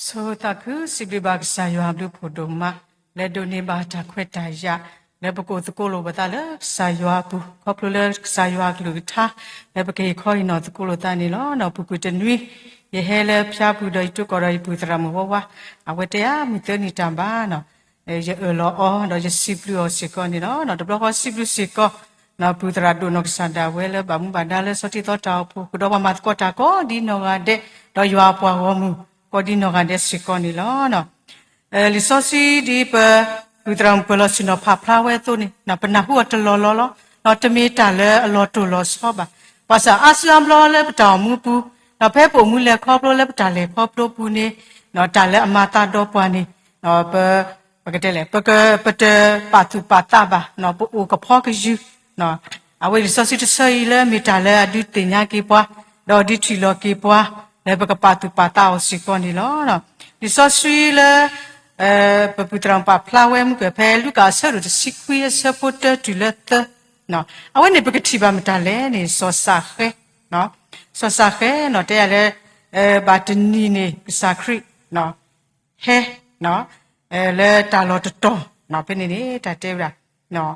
ဆိၣ်ဂ့ၤသးခု စံးဘျုးဘၣ်ကစၢ်ယွၤအဘျုးဖးဒိၣ်မး, လၢဒိးန့ၢ်ဘၣ်တၢ်ခွဲးတၢ်ယာ်, လၢပကအိၣ်သကိးလိာ်ပသးလၢကစၢ်ယွၤအပူၤ, ခီဖျိလၢကစၢ်ယွၤအကလုၢ်ကထါ, လၢပကဟ့ၣ်ခီဟ့ၣ်နီၤသကိးလိာ်သးန့ၣ်လီၤ. ဒီးပူၤကွံာ်တနွံ, ယဟဲလၢဖၠါပူၤဒီးယတိၢ်ကီၢ်ဒီးယပုၢ်သရၣ်မုၣ်ဝါဝါ, အဝဲတဲအါမုၢ်သၢနံၣ်တၢ်ဘါနီၤ, ယအၢၣ်လီၤအီၤ ဒီးယစံးဘျုးအီၤစ့ၢ်ကီးန့ၣ်လီၤ. တဘျီဃီစံးဘျုးစ့ၢ်ကီး ဒီးပုၢ်သရၣ်ဒိၣ်နီၢ်ကစၢ်ဒၣ်ဝဲလၢဘၣ်မူဘၣ်ဒါလၢစီၤထံသီတၢ်အိၣ်ဖှိၣ် ဃုာ်ဒီးပှၤမၤသကိးတၢ်ကိးဒ်နီၢ်ဂၤဒဲး, ဒီးယွၤအပှၤဂီၢ်မုၢ် ကိးဒ်နီၢ်ဂၤဒဲးစ့ၢ်ကီးန့ၣ်လီၤ. လံာ်စီဆှံဒ်ပပုၢ်သရၣ်မုၣ်ပၢၢ်လီၤဆ့ၣ်နီၤဖးဖျါဝဲအသိးန့ၣ်, ပနၢ်ဟူအီၤတလီၢ်လီၢ်လီၤ. တမ့ၢ်တၢ်လၢအလီၤတိၢ်လီၤဆီဘၣ်. ဘၣ်ဆၣ်အါစုအါဘျီလၢပတၢ်အိၣ်မူပူၤ, ဒီးဖဲပအိၣ်မူလဲၤခီဖျိလၢပတၢ်လဲၤခီဖျိပူၤန့ၣ်, တၢ်လၢအမၤသးဒီးပှၤန့ၣ်, ပ ပကတဲလဲၣ်, ပက ပတပာ်သူၣ်ပာ်သးဘၣ်, ပအိၣ်ကဖီကယုၢ်, အဝဲလံာ်စီဆှံတဆၢအံၤလၢမ့ၢ်တၢ်လၢအဒုးသ့ၣ်ညါက့ၤပှၤ, ဒီးဒုးထံၣ်လီၤက့ၤပှၤ, လၢပကပာ်သူၣ်ပာ်သးအီၤစ့ၢ်ကီးန့ၣ်လီၤ. လံာ်စီဆှံလၢ ပပုၢ်သရၣ်မုၣ်ပာ်ဖျါဝဲမုၢ်ကၢၢ် ဖဲလူၤကၣ်အဆၢဒိၣ်တဆံခွံအဆၢဖိတၢတုၤလၢသၢ, အဝဲန့ၣ်ပကထံၣ်ဘၣ်မတၤလဲၣ်န့ၣ် စီၤစးဃဲ, စီၤစးဃဲနီၤ တဲယၤလၢ ဘၣ်တနံၤန့ၣ် ကစၢ်ခရံာ် ဟဲ လၢတၢ်လီၢ်တတီၤ, ဖဲန့ၣ်န့ၣ် တၢ်တဲဝဲဒၣ်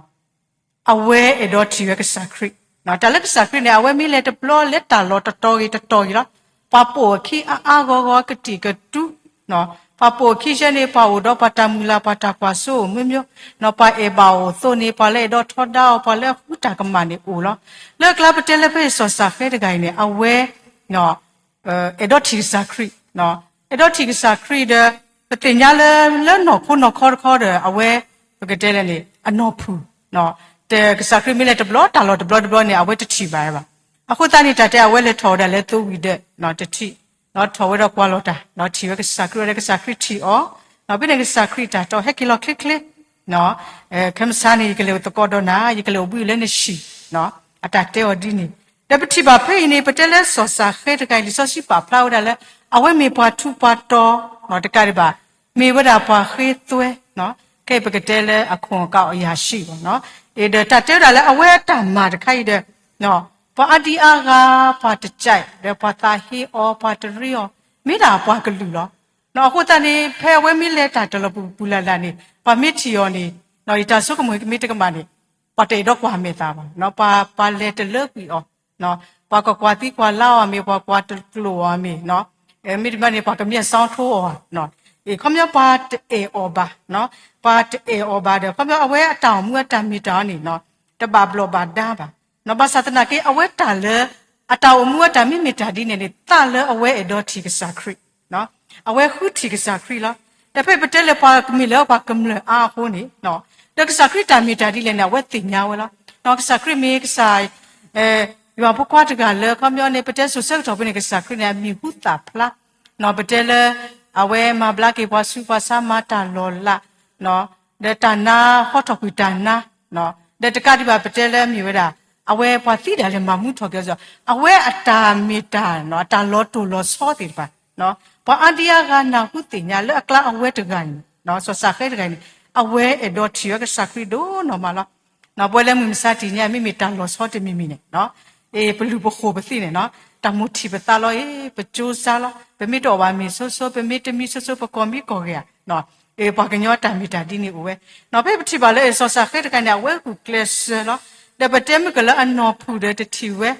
အဝဲအဲၣ်ဒိးထံၣ်ဝဲကစၢ်ခရံာ်, တၢ်လၢကစၢ်ခရံာ်န့ၣ် အဝဲမ့ၢ်လဲၤတဘျီလၢတၢ်လီၢ်တတီၤဂ့ၤတတီၤဂ့ၤလီၤ, ပှၤပိာ်အခံအါအါဂီၢ်ဂီၢ် ကတံာ်ကတူာ်, ပှၤပိာ်အခံယဲန့ၣ် ပှၤအိၣ်ဒီးပှၤတၢ်မုၢ်လၢ် ပှၤတၢ်ကွၢ်စိအိၣ်မ့ၢ်မ့ၢ်, ပှၤအဲၣ်ဘၣ်အီၤအသိးန့ၣ် ပှၤလၢအဲၣ်ဒိးထီဒါအီၤ ပှၤလၢအဃုတၢ်ကမၣ်န့ၣ်အိၣ်လီၤ. လၢအကျါပတဲလၢဖဲစီၤစးဃဲတဂၤအံၤန့ၣ် အဝဲ အဲၣ်ဒိးထံၣ်ကစၢ်ခရံာ်, အဲၣ်ဒိးထံၣ်ကစၢ်ခရံာ်ဒီး ပသ့ၣ်ညါလၢ လၢနီၢ်ခိနီၢ်ခီတခီဒီး အဝဲ ပကတဲလဲၣ်န့ၣ် အနီၢ်ဖုၣ်, တကစၢ်ခရံာ်မ့ၢ်လဲၤတဘျီတၢ်လီၢ်တဘျီတဘျီန့ၣ် အဝဲတထံၣ်ဘၣ်ဝဲဘၣ်. အဃိသတးန့ၣ် တၢ်တဲအဝဲလဲၤထီၣ်ဝဲဒၣ်လၢသိဝံၤဒၢး တထံၣ်, ထီၣ်ဝဲဒီးကွၢ်လီၤတၢ် ထံၣ်ဝဲကစၢ်ခရံာ်ဝဲဒီးကစၢ်ခရံာ်ထံၣ်အီၤ, ဖဲန့ၣ်ကစၢ်ခရံာ်တၢ်တဲအီၤ ဟဲက့ၤလီၤချ့ချ့ ခဲမုၢ်ဆါန့ၣ် ယကလဲၤအိၣ်သကိးဒီးနၤ ယကလဲၤအိၣ်ဘှံးလၢနဟံၣ်, အတၢ်တဲအီၤဒ်န့ၣ်, ဒီးပထံၣ်ဘၣ်ဖဲအံၤန့ၣ် ပတဲလၢစီၤစးဃဲတဂၤအံၤ လံာ်စီဆှံပာ်ဖျါဝဲဒၣ်လၢ အဝဲမ့ၢ်ပှၤထူးပှၤတီၤ တကးဒံးဘၣ် မ့ၢ်ဝဲဒၣ်ပှၤဃ့သွဲ, ခဲအံၤပကတဲလၢအခိၣ်အကးအယၤၡံၣ်ဘၣ်, ဒီးတၢ်တဲဝဲဒၣ်လၢအဝဲအတၢ်မၤတခါအံၤဒီး ပှၤအါဒံအါဂၤ ပှၤတကး ဒီးပှၤသးဟ့အီၤ ပှၤတရ့အီၤ, မ့ၢ်ဒၣ်ပှၤကလုာ်လီၤ. အဃိသတးန့ၣ် ဖဲအဝဲမ့ၢ်လဲၤတၢ်တလီၢ်ပူၤပူၤလၢ်လၢ်န့ၣ် ပှၤမ့ၢ်ထံၣ်အီၤန့ၣ် ယတၢ်ဆိကမိၣ်ကမ့ၢ်တကမၣ်န့ၣ် ပှၤတအဲၣ်ဒိးကွၢ်မဲာ်သးဘၣ်, ပှၤလဲၤတလၢကွံာ်အီၤ, ပှၤကကွၢ်သံကွၢ်လါအီၤမ့ၢ် ပှၤကွၢ်တကျိာ်အီၤမ့ၢ်, မ့တမ့ၢ်န့ၣ် ပှၤကမ့ၢ်အစီထိအီၤ, အခီပညီပှၤတအဲၣ်အီၤဘၣ်, ပှၤတအဲၣ်အီၤဘၣ်ဒီး အခီပညီအဝဲအတၢ်အိၣ်မူအတၢ်မ့ၢ်တၢ်အီၤန့ၣ် တဘၣ်ဘျီးဘၣ်ဒါဘၣ်, ဘၣ်ဆၣ်သနာ်က့ အဝဲတၢ်လၢ အတၢ်အိၣ်မူအတၢ်မ့မ့ၢ်တၢ်ဒ်န့ၣ်န့ၣ် သးလၢအဝဲအဲၣ်ဒိးထံၣ်ကစၢ်ခရံာ်, အဝဲဃုထံၣ်ကစၢ်ခရံာ်လီၤ. ဒီးဖဲပတဲလၢပှၤကမ့ၢ်လၢပှၤကမျၢၢ်အါအဃိန့ၣ်, ဒီးကစၢ်ခရံာ်တၢ်မ့ၢ်တၢ်ဒ်လဲၣ်န့ၣ် အဝဲသ့ၣ်ညါဝဲလီၤ. ကစၢ်ခရံာ်မ့ၢ်ကစၢ် ယွၤဖိခွါတဂၤလၢ အခီပညီန့ၣ် ပတဲစိၤဆၢကတီၢ်ဖဲန့ၣ် ကစၢ်ခရံာ်န့ၣ် အမံၤဟူသၣ်ဖျါ, ပတဲလၢ အဝဲမၤဘျါက့ၤပှၤဆူးပှၤဆါ မၤတၢ်လီၤလး, ဒီးတၢ်နါဟီထီၣ်ကွံာ်တၢ်နါ, ဒီးတကးဒံးဘၣ်ပတဲလၢမ့ၢ်ဝဲဒၣ် အဝဲပှၤသံဒၣ်လဲာ်မၤမူထီၣ်က့ၤအီၤ, အဝဲအတၢ်မ့ၢ်တၢ် အတၢ်လီၤတိၢ်လီၤဆီသ့ၣ်တဖၣ် ပှၤအါဒံအါဂၤနၢ်ဟူသ့ၣ်ညါလၢအကျါအဝဲတဂၤအံၤန့ၣ်, စီၤစးဃဲတဂၤအံၤန့ၣ် အဝဲအဲၣ်ဒိးထံၣ်ဝဲကစၢ်ခရံာ်ဒိၣ်နီၢ်မးလီၤ. ပဝဲလၢမုၢ်မဆါတနံၤညါ မ့မ့ၢ်တၢ်လီၤဆီတမံၤမံၤန့ၣ်, ပလူၤပဃိာ်ပသံန့ၣ်, တၢ်မိၣ်ထံၣ်ပသးလီၤအံၤ ပကၠိစါလီၤ, ပမ့ၢ်တအီၣ်ဘၣ်မ့ၤဆိဆိ ပမ့ၢ်တမံဆိဆိ ပကီၢ်မံကီၢ်ဂဲၤဧါ, ပှၤကညီတၢ်မ့ၢ်တၢ်ဒ်န့ၣ်အိၣ်ဝဲ, ဖဲပထံၣ်ဘၣ်လၢ စီၤစးဃဲတဂၤန့ၣ် အဝဲဂုာ်ကျဲးစၢးလီၤ. ဒီးပတဲမုၢ်ကလၢအနီၢ်ဖုၣ်ဒီးတထံၣ်ဝဲ,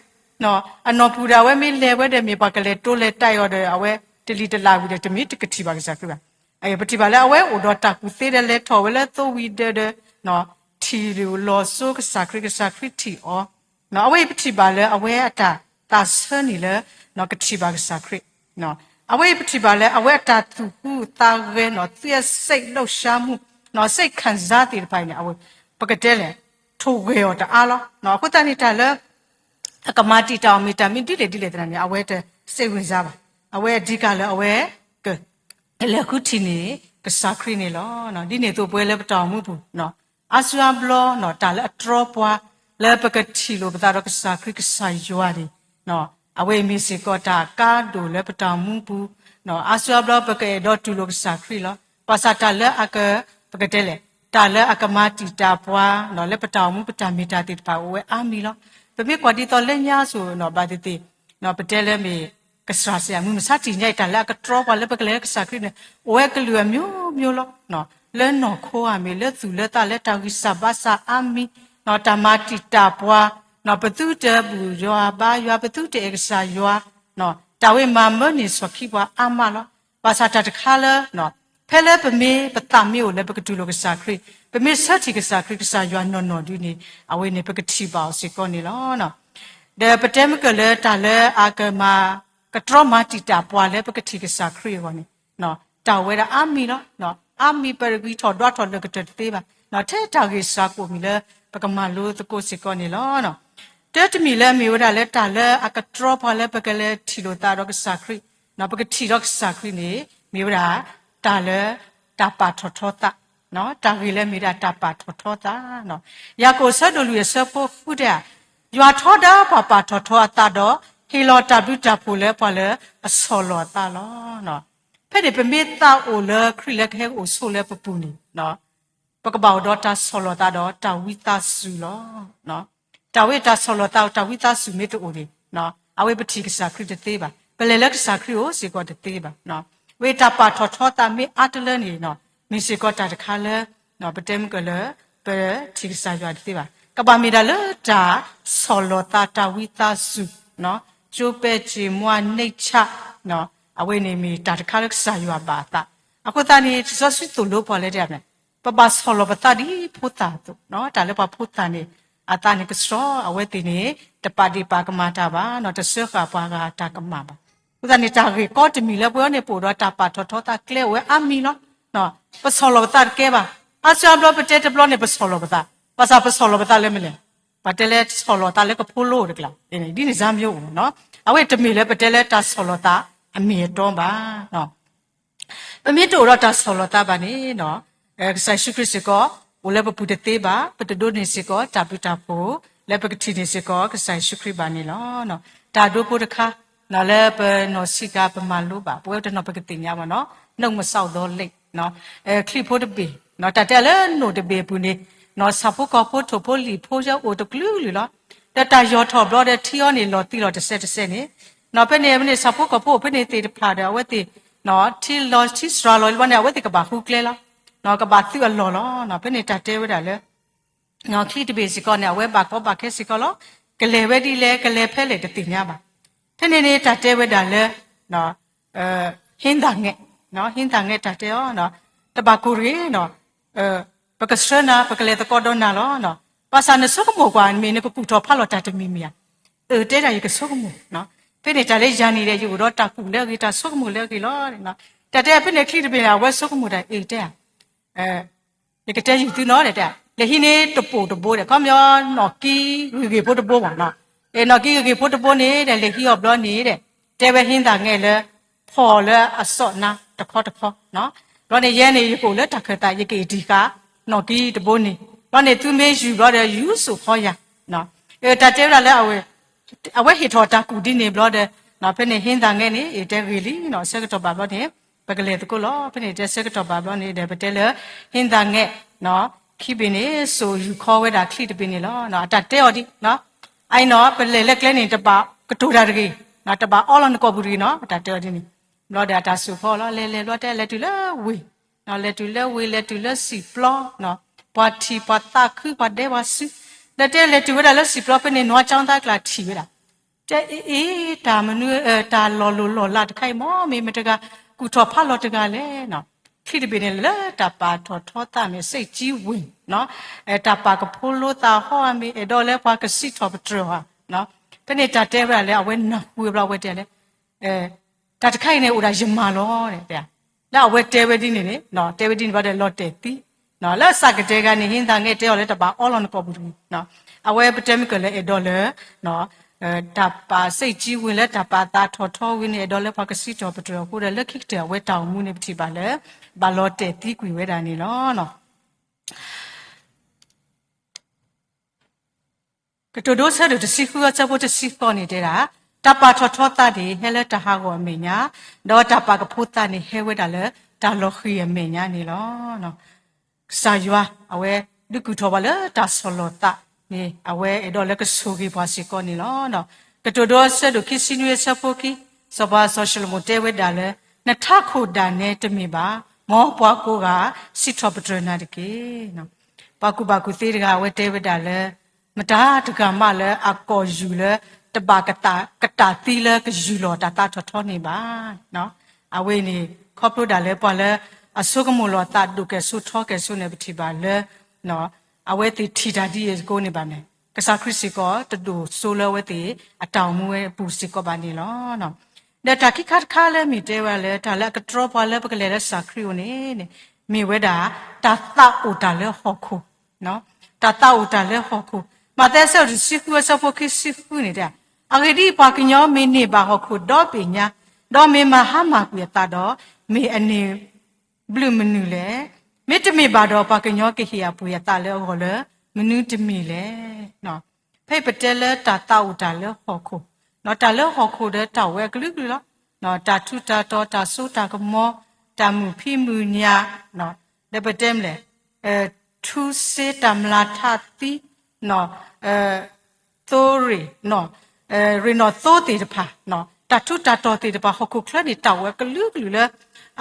အနီၢ်ဖုၣ်ဒီးအဝဲမ့ၢ်လဲၤဝဲဒီး မ့ၢ်ပှၤကလဲၤတိလဲၤတၢ်အီၤဒီး အဝဲတလံၤတလၢ်ဝံၤဒီး တမ့ၢ်တကထံၣ်ဘၣ်ကစၢ်ခရံာ်ဘၣ်. ပထံၣ်ဘၣ်လၢအဝဲအိၣ်ဒီးတၢ်ကူၣ်သ့ဒီးလဲၤထီၣ်ဝဲလၢသိဝံၤဒၢးဒီး ထံၣ်လီၤစိကစၢ်ခရံာ် ကစၢ်ခရံာ်ထံၣ်အီၤ, အဝဲအံၤပထံၣ်ဘၣ်လၢအဝဲအတၢ်သးဆၢန့ၣ်လၢ ကထံၣ်ဘၣ်ကစၢ်ခရံာ်, အဝဲအံၤပထံၣ်ဘၣ်လၢအဝဲအတၢ်သူၣ်ဟူသးဂဲၤ သူအစ့ၣ်လိာ်ဆါမူ စ့ၣ်ခၣ်စါသ့ၣ်တဖၣ်အံၤန့ၣ် ပကတဲလဲၣ် ထိၣ်ဂဲၤအီၤတအါလီၤ. အဃိသတးန့ၣ်တၢ်လၢ အကမၤတံာ်တာ်အီၤမ့ၢ်တၢ်မ့ၢ်ဒ်လဲၣ်ဒ်လဲၣ်သနာ်န့ၣ် အဝဲတစ့ၣ်ဝံၤစါဘၣ်. အဝဲအဓိကလၢအဝဲ ကလဲၤဃုထံၣ်န့ၣ် ကစၢ်ခရံာ်န့ၣ်လီၤ. ဒ်န့ၣ်အသိးပဝဲလၢပတၢ်အိၣ်မူပူၤ အါစုအါဘျီ တၢ်လၢအတြီပှၤ လၢပကထံၣ်လိာ်ပသးဒီးကစၢ်ခရံာ်ကစၢ်ယွၤန့ၣ် အဝဲအံၤမ့ၢ်စ့ၢ်ကီးတၢ်ကါဒိၣ်လၢပတၢ်အိၣ်မူပူၤ, အါစုအါဘျီပကအဲၣ်ဒိးတူၢ်လိာ်ကစၢ်ခရံာ်လီၤ. ဘၣ်ဆၣ်တၢ်လၢအက ပကတဲလဲၣ် တၢ်လၢအကမၤတံာ်တာ်ပှၤ လၢပတၢ်အိၣ်မူပတၢ်မ့ၢ်တၢ်သ့ၣ်တဖၣ်အိၣ်ဝဲအါမံၤလီၤ. ပမ့ၢ်ကွၢ်ဒ်သိးလၢညါအသိး ဘၣ်သ့ၣ်သ့ၣ် ပတဲလၢမ့ၢ် ကစၢ်စံး မုၢ်မဆါတနံၤညါအံၤ တၢ်လၢအကတြီပှၤလၢပကလဲၤလၢကစၢ်ခရံာ်န့ၣ် အိၣ်ဝဲကလုာ်အမျိုးမျိုးလီၤ. လၢနီၢ်ခိဧါမ့ၢ် လၢသူၣ်လၢသး လၢတၢ်ဂံၢ်စၢ်ဘါစၢ်အါမံၤ, တၢ်မၤတံာ်တာ်ပှၤ, ပသုတဘူၣ်ယွၤဘါယွၤ, ပသုတအဲၣ်ကစၢ်ယွၤ, တၢ်ဝဲမၤမၢန့ၢ်စီၢ်ခံပှၤအါမးလီၤ. ဘၣ်ဆၣ်တၢ်တခါလၢ ဖဲလၢပမ့ၢ်ပသးမ့ၢ်အိၣ်လၢပကတူၢ်လိာ်ကစၢ်ခရံာ်, ပမ့ၢ်ဆၢထံၣ်ကစၢ်ခရံာ် ကစၢ်ယွၤနီၢ်နီၢ်ဒုန့ၣ် အဝဲန့ၣ်ပကထံၣ်ဘၣ်အီၤစ့ၢ်ကီးန့ၣ်လီၤ. ဒီးပတဲမ့ၢ်ကလၢတၢ်လၢအကမၤ ကတြီမၤတံာ်တာ်ပှၤလၢပကထံၣ်ကစၢ်ခရံာ်အဂီၢ်န့ၣ် တၢ်ဝဲဒၣ်အါမံၤလီၤ. အါမံၤ ပဂံၢ်ထီၣ်ဒွးထီၣ်လၢကတၢၢ်တသ့ဘၣ်. ထဲတၢ်ဂ့ၢ်စၢ်ကအိၣ်မံၤလၢ ပကမၤလိသကိးစ့ၢ်ကီးန့ၣ်လီၤ. တၢတမံၤလၢအမ့ၢ်ဝဲဒၣ်လၢတၢ်လၢအကတြီပှၤလၢပကလဲၤထံၣ်လိာ်သးဒီးကစၢ်ခရံာ်, ပကထံၣ်ဒီးကစၢ်ခရံာ်န့ၣ် မ့ၢ်ဝဲဒၣ် တၢ်လၢ တၢ်ပာ်ထီၣ်ထီသး, တၢ်ဂ့ၢ်လၢမ့ၢ်ဒၣ်တၢ်ပာ်ထီၣ်ထီသး, ယၤကိာ်အဆၢဒိၣ်လွံၢ်အဆၢဖိဃုတဲ, ယွၤထီဒါပှၤပာ်ထီၣ်ထီအသးဒီး ဟ့ၣ်လီၤတၢ်ဘျုးတၢ်ဖှိၣ်လၢပှၤလၢအဆီၣ်လီၤအသးလီၤ. ဖဲန့ၣ် ပမ့ၢ်သးအိၣ်လၢခရံာ်လၢကဟဲအိၣ်ဆိးလၢပပူၤန့ၣ် ပကဘၣ်အိၣ်ဒီးတၢ်ဆီၣ်လီၤသးဒီးတၢ်ဝံသးစူၤလီၤ. တၢ်ဝဲတၢ်ဆီၣ်လီၤသး တၢ်ဝံသးစူၤမ့ၢ်တအိၣ်န့ၣ် အဝဲပထံၣ်ကစၢ်ခရံာ်တသ့ဘၣ်, ပလဲၤလၢကစၢ်ခရံာ်အိၣ်စ့ၢ်ကီးတသ့ဘၣ်. ဝဲတၢ်ပာ်ထီၣ်ထီသးမ့ၢ်အါတလၢန့ၣ် မ့ၢ်စ့ၢ်ကီးတၢ်တခါလၢ ပတဲမ့ၢ်ကလၢ ပထံၣ်ကစၢ်ယွၤတသ့ဘၣ်. ကဘၣ်မ့ၢ်ဒၣ်လၢတၢ်ဆီၣ်လီၤသး တၢ်ဝံသးစူၤ, ကၠိပဲာ်စ့ၣ်မွါ nature, အဝဲန့ၣ်မ့ၢ်တၢ်တခါလၢကစၢ်ယွၤဘၣ်အသး. အဃိသတးန့ၣ် လံာ်စီဆှံသိၣ်လိပှၤလၢတဲမ့ၢ် ပဘၣ်ဆီၣ်လီၤပသးဒ်ဖိသၣ်အသိး, တၢ်လၢပှၤဖိသၣ်န့ၣ် အသးန့ၣ်ကဆှီ အဝဲသ့ၣ်န့ၣ် တပာ်ဒ့ၣ်ပာ်ကမၣ်တၢ်ဘၣ်, တဆှၢဃာ်ပှၤဂၤတၢ်ကမၣ်ဘၣ်. အဃိသတးန့ၣ် တၢ်ဂ့ၢ်ကီတမံၤလၢပဝဲန့ၣ် ပအိၣ်ဒီးတၢ်ပာ်ထီၣ်ထီသးကျဲအိၣ်ဝဲအါမံၤလီၤ. ပဆီၣ်လီၤပသးတကဲဘၣ်. အါစုအါဘျီပတဲတဘျီန့ၣ် ပဆီၣ်လီၤပသး, ဘၣ်ဆၣ်ပဆီၣ်လီၤပသးလၢမနုၤလဲၣ်. ပှၤတဲလၢဆီၣ်လီၤသးလၢကဖိလိတကျါ, ဒ်န့ၣ်စၢ်မ့ၢ်အိၣ်, အဝဲတမ့ၢ်လၢပတဲလၢတၢ်ဆီၣ်လီၤသးအမ့ၢ်အတီဘၣ်. ပမ့ၢ်တအိၣ်ဒီးတၢ်ဆီၣ်လီၤသးဘၣ်န့ၣ် ကစၢ်ယ့ၣ်ၡူးခရံာ်စ့ၢ်ကီး အိၣ်လၢပပူၤတသ့ဘၣ်, ပတဒိးန့ၢ်စ့ၢ်ကီးတၢ်ဘျုးတၢ်ဖှိၣ် လၢပကထံၣ်န့ၢ်စ့ၢ်ကီးကစၢ်ယ့ၣ်ၡူးခရံာ်ဘၣ်န့ၣ်လီၤ. တၢ်ဒိဖိတခါ လၢပနီၢ်ဆံးကၤပမၤလိဘၣ်, ပဝဲတနီၤပကသ့ၣ်ညါဘၣ်နီၤ, နုာ်မစးအီၤဒီးလံာ် ချံၣ်ဖိတဘ့ၣ်, တၢ်တဲလၢနိၣ်တဘ့ၣ်အပူၤန့ၣ် ဆၣ်ဖိကီၢ်ဖိထိၣ်ဖိလံာ်ဖိယဲအိၣ်တကလုာ်ကလုာ်လီၤ. ဒီးတၢ်ယီၢ်ထီၣ်ဘျီဒီးထံအီၤန့ၣ်လီၤသံလီၤတစဲးတစဲးန့ၣ်, ဖဲန့ၣ်ဖဲန့ၣ် ဆၣ်ဖိကီၢ်ဖိအိၣ်ဖဲန့ၣ်သ့ၣ်တဖၣ်ဒီး အဝဲသ့ၣ် ထံလီၤထံစှၤလီၤဘျီန့ၣ် အဝဲသ့ၣ်ကဘၣ်ဃုကျဲလီၤ, ကဘၣ်သုးအလီၢ်လီၤ. ဖဲန့ၣ်တၢ်တဲဝဲဒၣ်လၢ ချံၣ်တဘ့ၣ်စ့ၢ်ကီးန့ၣ် အဝဲဘၣ်ကီဘၣ်ခဲစ့ၢ်ကီးလီၤ. ကလဲၤဝဲဒ်လဲၣ် ကလဲၤဖဲလဲၣ်တသ့ၣ်ညါဘၣ်. ဖဲန့ၣ်န့ၣ် တၢ်တဲဝဲဒၣ်လၢ ဟ့သးငဲး, ဟ့သးငဲးတၢ်တဲအီၤ, တဘၣ်ကိၢ်တဂ့ၤ, ပကဆှၢနၤ ပကလဲၤသကိးဒီးနၤလီၤ. ဘၣ်ဆၣ်နဆိကမိၣ်ကွၢ် မ့ၢ်နကကူၣ်ထီၣ်ဖးလီၤတၢ်တမံၤမံၤဧါ. အၢ တဲဒၣ်ယကဆိကမိၣ်, ဖဲန့ၣ်တၢ်လၢယၤန့ၣ်ဒီး ယအိၣ်ဒီးတၢ်ကူၣ်လၢအဂ့ၤ တၢ်ဆိကမိၣ်လၢအဂ့ၤလီၤ. တၢ်တဲဖဲန့ၣ်ချံၣ်တဘ့ၣ်န့ၣ် အဝဲဆိကမိၣ်တၢ်အံၤတဲဧါ ယကတဲယုာ်သုနီၤ, လဲၤဟံးန့ၢ်တပိာ်တဘိဒီး ခီပညီနီၣ်ကံဂ့ၤဂ့ၤဖိတဘိဘၣ်, နီၣ်ကံဂ့ၤဂ့ၤဖိတဘိန့ၣ်ဒီး လဲၤဟံးအီၤဘျီန့ၣ်ဒီး တဲဝဲဟ့သးငဲးလၢ ဖီၣ်လၢအစီၣ်နါတခီတခီ, ဘျီန့ၣ် ယဲန့ၣ် ယကအိၣ်လၢတၢ်ခၢၣ်သး ယကအံးတံၢ်ဃာ် နီၣ်ကံတဘိန့ၣ်, ဘျီန့ၣ် သုမ့ၢ်ယူၤဘျီဒီး ယူၤစိာ်ခီယၤ, တၢ်တဲဝဲဒၣ်လၢ အဝဲဟ့ၣ်ထီၣ်တၢ်ကူၣ်ဒ်န့ၣ်ဘျီဒီး ဖဲန့ၣ်ဟ့သးငဲးန့ၣ် အတဲဂ့ၤလံနီၤ, ဆၢကတီၢ်ဘၣ်ဘျီန့ၣ် ပကလဲၤသကိးလီၤ. ဖဲန့ၣ်တဲဆၢကတီၢ်ဘၣ်ဘျီန့ၣ်ဒီး ပတဲလၢ ဟ့သးငဲး ခံဘ့ၣ်န့ၣ် စိာ်ယူၤခီဝဲဒၣ်ချံၣ်တဘ့ၣ်န့ၣ်လီၤ. အတၢ်တဲအီၤဒ် အအံၤနီၤ ပလဲၤလၢကျဲန့ၣ် တဘၣ်ကတိၤတၢ်တဂ့ၤ, တဘၣ်အီလီၤနကိာ်ပူၤတဂ့ၤနီၤ, တၢ်တဲအီၤဒ်န့ၣ်, ဘျီဒီးအတၢ်စိာ်ခီလီၤ. လဲၤလဲၤဘျီတဲ လဲၤတုၤလၢဝ့ၢ်, လဲၤတုၤလၢဝ့ၢ် လဲၤတုၤလၢစံၣ်ပျီ, ပှၤထံၣ်ပှၤသးခု ပှၤဒဲပှၤစူၤ, ဒီးတဲလဲၤတုၤဝဲဒၣ်လၢစံၣ်ပျီဖဲန့ၣ် နွါကၠီသးကျါထံၣ်ဝဲဒၣ် တဲအ့ တၢ်မနုၤ တၢ်လီၤလိၢ်လီၤလးတခါအံၤ မ့ၢ်မတဂၤ ကူၣ်ထီၣ်ဖးလီၤတဂၤလဲၣ်. ချံၣ်တဘ့ၣ်န့ၣ်လၢတၢ်ပာ်ထီၣ်ထီသးမ့ၢ် စ့ၣ်ကၠံဝ့ၢ်, တၢ်ပာ်ကဖိလိသးဟီအမ့ၢ် အဲၣ်ဒိးလၢပှၤကစံးထီၣ်ပတြၢၤအီၤ, ဖဲန့ၣ်တၢ်တဲဝဲဒၣ်လၢ အဝဲနၢ်ဟူဝဲဘျီ အဝဲတဲလဲၣ် တၢ်တခါအံၤန့ၣ် အိၣ်ဒၣ်ယမၤလီၤ, လၢအဝဲတဲဝဲဒ်န့ၣ်န့ၣ် တဲဝဲဒ်န့ၣ်ဘျီဒီး လီၤတဲာ်သံ, လၢအစးကတဲဂၤန့ၣ် ဟ့သးငဲးတဲအီၤလၢတဘၣ်အီလီၤနကိာ်ပူၤတဂ့ၤ, အဝဲပတဲမ့ၢ်ကလၢအဲၣ်ဒိးလၢ တၢ်ပာ်စ့ၣ်ကၠံဝ့ၢ် လၢတၢ်ပာ်သးထီၣ်ထီဝံၤန့ၣ် အဲၣ်ဒိးလၢပှၤကစံးထီၣ်ပတြၢၤအဃိဒီး လၢခံကတၢၢ်အဝဲတၢ်အိၣ်မူန့ၣ် ပထံၣ်ဘၣ်လၢ ဘၣ်လီၤတဲာ်သံကွံာ်ဝဲဒၣ်န့ၣ်လီၤ. ကတိၤဒိဆၢဒိၣ်တဆံဃု အဆၢဖိတဆံဃိးန့ၣ်တဲဒၣ်, တၢ်ပာ်ထီၣ်ထီသးန့ၣ် ဟဲလၢတၢ်ဟးဂီၤအမဲာ်ညါ, ဒီးတၢ်ပာ်ကဖိသးန့ၣ် ဟဲဝဲဒၣ်လၢတၢ်လီၤဃံၤအမဲာ်ညါန့ၣ်လီၤ. ကစၢ်ယွၤ အဝဲဒုးကူၣ်ထီၣ်ပှၤလၢတၢ်ဆီၣ်လီၤသးန့ၣ် အဝဲအဲၣ်ဒိးလၢကဆိၣ်ဂ့ၤပှၤစ့ၢ်ကီးန့ၣ်လီၤ. ကတိၤဒိဆၢဒိၣ်ခံဆံနွံ အဆၢဖိခံ စီၤပၤစီၤၡလိၤမိၣ်တဲဝဲဒၣ်လၢ နထးခိၣ်ဒၣ်နဲတမ့ၢ်ဘၣ်, မ်ပှၤကိးဂၤစံးထီၣ်ပတြၢၤနၤတက့ၢ်. ပှၤကူၣ်ဘၣ်ကူၣ်သ့တဂၤ အဝဲတဲဝဲဒၣ်လၢ မတၤတဂၤမးလၢအကိာ်ယူၢ်လၢ တဘၣ်ကတၢၢ်သံလၢကယူၢ်လီၤတၢ်သးထီၣ်ထီန့ၣ်ဘၣ်. အဝဲန့ၣ် ခီဖျိဒၣ်လၢပှၤလၢအဆိကမိၣ်လီၤသးဒိၣ်ကဲၣ်ဆိထီကဲၣ်ဆိန့ၣ် ပထံၣ်ဘၣ်လၢ အဝဲသ့ၣ်ထံၣ်တၢ်ဒ်အံၤအဃိန့ၣ်ဘၣ်န့ၣ် ကစၢ်ခရံာ်စ့ၢ်ကီးတဒိၣ်စိလၢအဝဲသ့ၣ်အတၢ်အိၣ်မူဝဲအပူၤစ့ၢ်ကီးဘၣ်န့ၣ်လီၤ. ဒီးတၢ်ခံခါတခါလၢမ့ၢ်တဲဝဲလၢ တၢ်လၢအကတြီပှၤလၢပကလဲၤလၢကစၢ်ခရံာ်အအိၣ်န့ၣ် မ့ၢ်ဝဲဒၣ် တၢ်သးအိၣ်တၢ်လၢဟီၣ်ခိၣ် တၢ်သးအိၣ်တၢ်လၢဟီၣ်ခိၣ်. မးသဲအဆၢဒိၣ်တဆံဃုအဆၢဖိခံဆံဃုန့ၣ်တဲ, အဂ့ၢ်ဒ်အံၤ, ပှၤကညီမ့ၢ်န့ၢ်ဘၣ်ဟီၣ်ခိၣ်ဒီဘ့ၣ်ညါ, ဒီးမ့ၢ်မၤဟါမၢ်ကွံာ်အသးဒီး, မ့ၢ်အန့ၢ်ဘျုးမနုၤလဲၣ်. မ့တမ့ၢ်ဘၣ်ဒီး ပှၤကညီကဟ့ၣ်အပှ့ၤအသးလၢအဂီၢ်လၢမနုၤတမံၤလဲၣ်. ဖဲအံၤပတဲလၢတၢ်သးအိၣ်တၢ်လၢဟီၣ်ခိၣ်, တၢ်လၢဟီၣ်ခိၣ်ဒီးတၢ်အိၣ်ဝဲအကလုာ်ကလုာ်လီၤ. တၢ်ထူးတၢ်တီၤ, တၢ်စိတၢ်ကမီၤ, တၢ်မုာ်ဖံးမုာ်ညၣ်, ဒီးပတဲမလဲၣ်, ထူစ့တၢ်မျၢ်ထးသံ, သိရ့ၣ်, ရ့ၣ်နီၣ်သိသ့ၣ်တဖၣ်, တၢ်ထူးတၢ်တီၤသ့ၣ်တဖၣ် ဟီၣ်ခိၣ်ချၢန့ၣ် တၢ်အိၣ်ဝဲကလုာ်ကလုာ်လၢ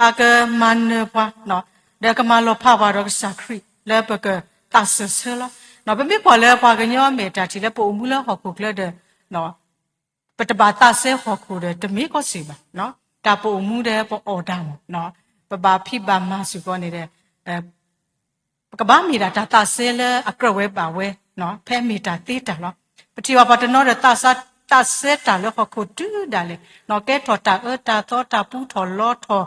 အကမၤနၢၤပှၤ, ဒီးကမၤလီၤဖးပှၤဒီးကစၢ်ခရံာ်လၢပကသးစၢၢ်ဆၢလီၤ. ပမ့ၢ်ကွၢ်လၢပှၤကညီအမဲာ်တၢ်ထံၣ်လၢပအိၣ်မူလၢဟီၣ်ခိၣ်ချၢဒီး ပတဘၣ်သးစဲဟီၣ်ခိၣ်ဒီး တမ့ၢ်ကီးစ့ၢ်ဘၣ်. တၢ်ပအိၣ်မူဒီးပအီၣ်တၢ်မး, ပဘၣ်ဖံးဘၣ်မၤစ့ၢ်ကီးန့ၣ်ဒီး ပကဘၣ်မ့ၢ်ဒၣ်တၢ်သးစဲလၢအကြၢးဝဲဘၣ်ဝဲ, ဖဲမ့ၢ်တၢ်သ့တၢ်လီၤ. ပထံၣ်ဘၣ်ပှၤတနီၤဒီး သးစဲတၢ်လၢဟီၣ်ခိၣ်တုၤဒၣ်လဲာ်, ကဲထီၣ်တၢ်အၢတၢ်သီ တၢ်ပူထီၣ်လီထီၣ်,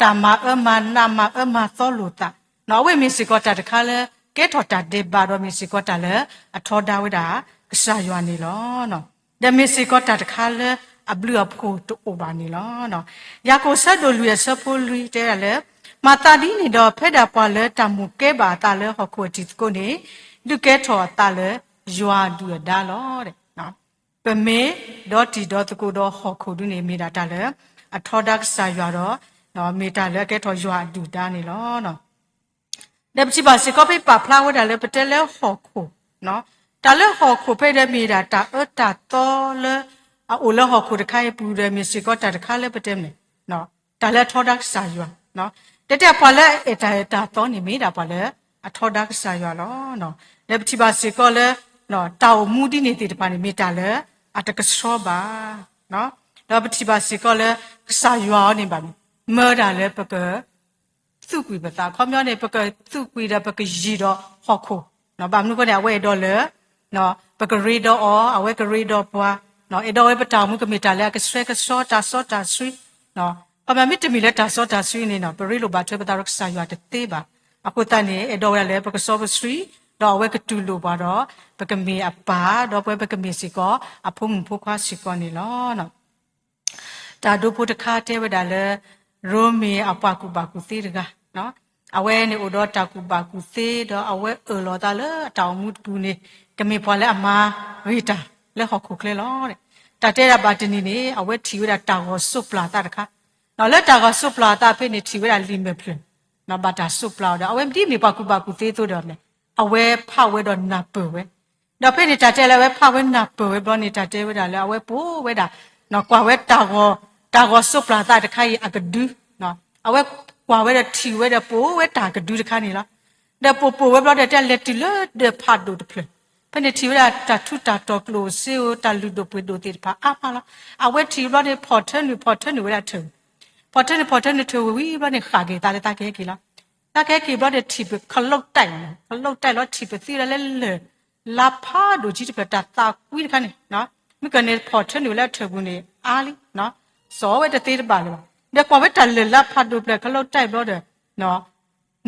တၢ်မၤအၢမၤနး မၤအၢမၤသီလိာ်သး, အဝဲမ့ၢ်စ့ၢ်ကီးတၢ်တခါလၢ ကဲထီၣ်တၢ်ဒဲးဘးဒီး မ့ၢ်စ့ၢ်ကီးတၢ်လၢအထီဒါဝဲဒၣ်ကစၢ်ယွၤန့ၣ်လီၤ. ဒီးမ့ၢ်စ့ၢ်ကီးတၢ်တခါလၢအဘျုးအဖှိၣ်တအိၣ်ဘၣ်န့ၣ်လီၤ. ယၤကိာ်ဆၢဒိၣ်လွံၢ်အဆၢဖိလွံၢ်တဲဒၣ်လၢ မၤသးဒ်န့ၣ်ဒီး ဖဲဒၣ်ပှၤလၢတၢ်မိၣ်ကဲဘၣ်အသးလၢဟီၣ်ခိၣ်အတံၤသကိးန့ၣ် ဒုးကဲထီၣ်အသးလၢယွၤအဒုၣ်အဒါလီၤ. ပမ့ၢ်ဒီတံၤဒီသကိးဒီးဟီၣ်ခိၣ်ဒုန့ၣ် မ့ၢ်ဒၣ်တၢ်လၢအထီဒါကစၢ်ယွၤဒီး မ့ၢ်တၢ်လၢအကဲထီၣ်ယွၤအဒုၣ်အဒါန့ၣ်လီၤ. ဒီးပထံၣ်ဘၣ်စ့ၢ်ကီးဖဲပာ်ဖျါဝဲဒၣ်လၢပတဲလၢဟီၣ်ခိၣ်, တၢ်လၢဟီၣ်ခိၣ်ဖဲဒီးမ့ၢ်ဒၣ်တၢ်အၢတၢ်သီလၢ အအိၣ်လၢဟီၣ်ခိၣ်တခါအံၤအပူၤဒီး မ့ၢ်စ့ၢ်ကီးတၢ်တခါလၢပတဲမ့ၢ် တၢ်လၢအထီဒါကစၢ်ယွၤ, တဲတဲပှၤလၢအအဲၣ်တၢ်အဲၣ်တၢ်သီန့ၣ် မ့ၢ်ဒၣ်ပှၤလၢအထီဒါကစၢ်ယွၤလီၤ. ဒီးပထံၣ်ဘၣ်စ့ၢ်ကီးလၢ တၢ်အိၣ်မူဒ်န့ၣ်သ့ၣ်တဖၣ်န့ၣ် မ့ၢ်တၢ်လၢအတကဆှီဘၣ်. ဒီးပထံၣ်ဘၣ်စ့ၢ်ကီးလၢ ကစၢ်ယွၤအီၤန့ၣ်ဘၣ်န့ၣ် မၢဒၣ်လၢပက သူၣ်ကွံာ်ပသး, ခီပညီန့ၣ် ပကသူၣ်ကွံာ်ဒီးပကယံၤဒီးဟီၣ်ခိၣ်, ဘၣ်မနုၤအဃိန့ၣ် အဝဲအဲၣ်ဒိးလၢ ပကရ့ဒီးအီၤ, အဝဲကရ့ဒီးပှၤ, အဲၣ်ဒိးဝဲပတၢ်အိၣ်မူကမ့ၢ်တၢ်လၢအကဆှဲကဆှီတၢ်စီတၢ်ဆှံ, ခီပညီမ့တမ့ၢ်လၢတၢ်စီတၢ်ဆှံန့ၣ် ပရ့လိာ်ဘၣ်ထွဲပသးဒီးကစၢ်ယွၤတသ့ဘၣ်. အဃိသတးန့ၣ် အဲၣ်ဒိးဝဲဒၣ်လၢပကစီပဆှံ, ဒီးအဝဲကတူၢ်လိာ်ပှၤဒီး ပကမ့ၢ်အပၢ်, ဒီးပဝဲပကမ့ၢ်စ့ၢ်ကီး အဖိမုၣ်ဖိခွါစ့ၢ်ကီးန့ၣ်လီၤ. တၢ်ဒိဖိတခါတဲဝဲဒၣ်လၢ ရိမ့ၤအပှၤကူၣ်ဘၣ်ကူၣ်သ့တဂၤ, အဝဲန့ၣ်အိၣ်ဒီးတၢ်ကူၣ်ဘၣ်ကူၣ်သ့ ဒီးအဝဲအၢၣ်လီၤအသးလၢအတၢ်အိၣ်မူတပူၤန့ၣ် ကမ့ၢ်ပှၤလၢအမၤဂ့ၤတၢ်လၢဟီၣ်ခိၣ်ချၢလီၤ. တၢ်တဲဒၣ်ဘၣ်တနံၤန့ၣ် အဝဲထံၣ်ဝဲဒၣ်တၢ်ဂီၤစိးပျၢ်အသးတခါ, လၢတၢ်ဂီၤစိးပျၢ်အသးဖဲန့ၣ် ထံၣ်ဝဲဒၣ်လံာ်မဲာ်ဖျၢၣ် ဘၣ်တၢ်စိးပျၢ်အီၤဒီး အဝဲဒ်မ့ၢ်ပှၤကူၣ်ဘၣ်ကူၣ်သ့အသိးဒီး အဝဲဖးဝဲဒီးနၢ်ပၢၢ်ဝဲ, ဒီးဖဲန့ၣ်တၢ်တဲလၢအဝဲဖးဝဲနၢ်ပၢၢ်ဝဲဘျီန့ၣ် တၢ်တဲဝဲဒၣ်လၢအဝဲပိာ်ဝဲဒၣ် ကွၢ်ဝဲ တၢ်ဂီၤစိးပျၢ်အသးတခါအံၤအကဒု, အဝဲကွၢ်ဝဲဒီးထံၣ်ဝဲဒီးပိာ်ဝဲတၢ်ကဒုတခါန့ၣ်လီၤ. ဒီးပိာ်ပိာ်ဝဲဘျီဒီးတဲလဲၤတုၤလၢဒၢးဖးဒိၣ်တဖျၢၣ်, ဖဲန့ၣ်ထံၣ်ဝဲဒၣ်တၢ်ထူးတၢ်တီၤကျိၣ်စ့ဧိၤ တၢ်လုၢ်ဒိၣ်ပှ့ၤဒိၣ်သ့ၣ်တဖၣ်အါမးလီၤ. အဝဲထံၣ်ဘျီန့ၣ် ဖီၣ်ထၢနုာ်ဖီၣ်ထၢနုာ်ဝဲဒၣ်ထၢၣ်ဝံၤ, ဖီၣ်ထၢနုာ်ဖီၣ်ထၢနုာ်ထၢၣ်ဝံၤဝံၤဘျီန့ၣ် ဃၣ်က့ၤသးလၢသးကဟဲက့ၤလီၤ. သးကဟဲက့ၤဘျီဒီးထံၣ်ပခလုးတၢ်, ခလုးတၢ်လီၤ ထံၣ်ပသံလၢလၢၢ်လါဖးဒိၣ်ကံတဖျၢၣ် တၢ်သးကွံတခါန့ၣ်, မ့ၢ်ကန့ၣ်ဖီၣ်ထၢနုာ်ဝဲလၢထၢၣ်ပူၤန့ၣ်အါလံ, စီၤဝဲတသ့တဘၣ်လၢၤဘၣ်. ဒီးကွၢ်ဝဲတၢ်လၢၢ်လါဖးဒိၣ်ဖျၢၣ်ခလုးတၢ်ဘျီဒီး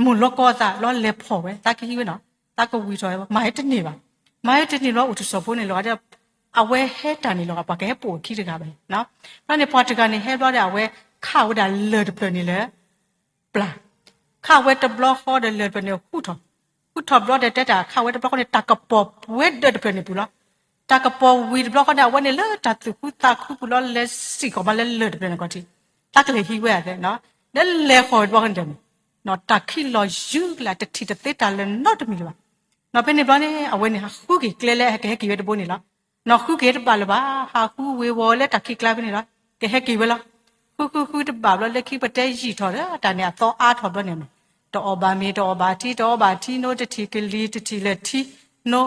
မိၢ်လီၤကီအသးလီၤ လဲၤဖီၣ်ဝဲ သးကဟံးဝဲနီၤ, သးကဝံၤထီၣ်ဝဲ မၤဟဲတန့ၢ်ဘၣ်. မၤဟဲတန့ၢ်ဘျီအိၣ်တစီၤဖိန့ၣ်လီၤဒီး အဝဲဟဲတၢ်န့ၣ်လီၤ ပှၤကဟဲပိာ်အခံတဂၤဘၣ်န့ၣ်, ဘျီန့ၣ်ပှၤတဂၤန့ၣ်ဟဲဘျီဒီး အဝဲခးဝဲဒၣ်လၢၢ်တဖျၢၣ်န့ၣ်လၢ ပျၢ်, ခးဝဲတဘျီဃီဒီးလၢၢ်တဖျၢၣ်န့ၣ်ဃူထီၣ်, ဃူထီၣ်ဘျီဒီးတဲတၢ်ခးဝဲတဘျီဃီန့ၣ် တၢ်ကပီၤပှဲၤဒၢးတဖျၢၣ်န့ၣ်ပူၤလီၤ. တၢ်ကပီၤဝံၤတဘျီဃီန့ၣ် အဝဲန့ၣ်လၢတၢ်သူၣ်ခုသးခုပူၤလီၤ လဲၤစံၣ်ကီၢ်မးလၢလၢၢ်တဖျၢၣ်န့ၣ်ခီၣ်ထံး, သးကလဲၤဟံးဝဲအသး, ဒီးလဲၤဃီၤတဘျီဃီန့ၣ်ဒီး တၢ်ခံးလီၤယုၢ်ကလၢ် တထံၣ်တသ့တၢ်လၢၤနီတမံၤလၢၤဘၣ်. ဖဲန့ၣ်ဘျီန့ၣ် အဝဲန့ၣ်ဟးဃုက့ၤကျဲလၢအကဟဲက့ၤဝဲတဘိန့ၣ်လီၤ. နီၢ်ဃုက့ၤတဘၣ်လၢၤဘၣ် ဟးဃုဝ့ၤဝီၤလၢတၢ်ခံးကျါဖဲန့ၣ်လီၤ. ကဟဲက့ၤဝဲလီၤ. ဃုဃုဃုတဘၣ်ဘျီ လၢခံပတဲယံာ်ထီၣ်လၢတၢ်န့ၣ်အသီအါထီၣ်ဘျီန့ၣ်, တအီၣ်ဘၣ်မ့ၤ တအီၣ်ဘၣ်ထံ တအီဘၣ်ထံနိ တထံၣ်ကလံၤ တထံၣ်လၢထံနိ,